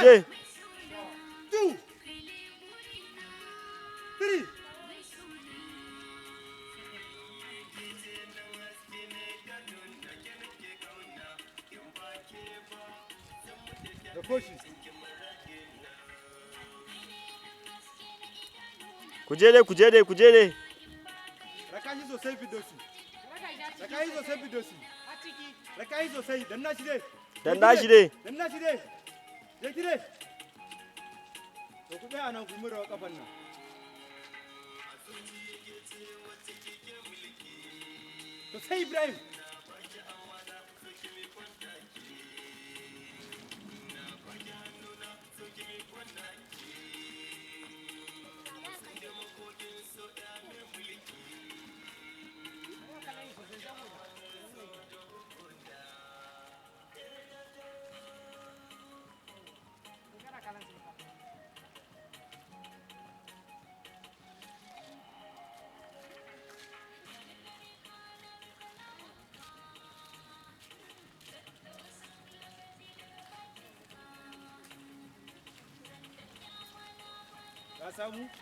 Je. Two, three. Da koshi. Ku je dai, ku je dai, ku je dai. Raka shi sosai, Fidosi. Raka shi sosai, Fidosi. Raka shi sosai, danna shi dai. Danna shi dai. Danna shi dai. Je ki dai. To, ku tsaya nan ku mura kafan nan. To sai Ibrahim. Ka samu?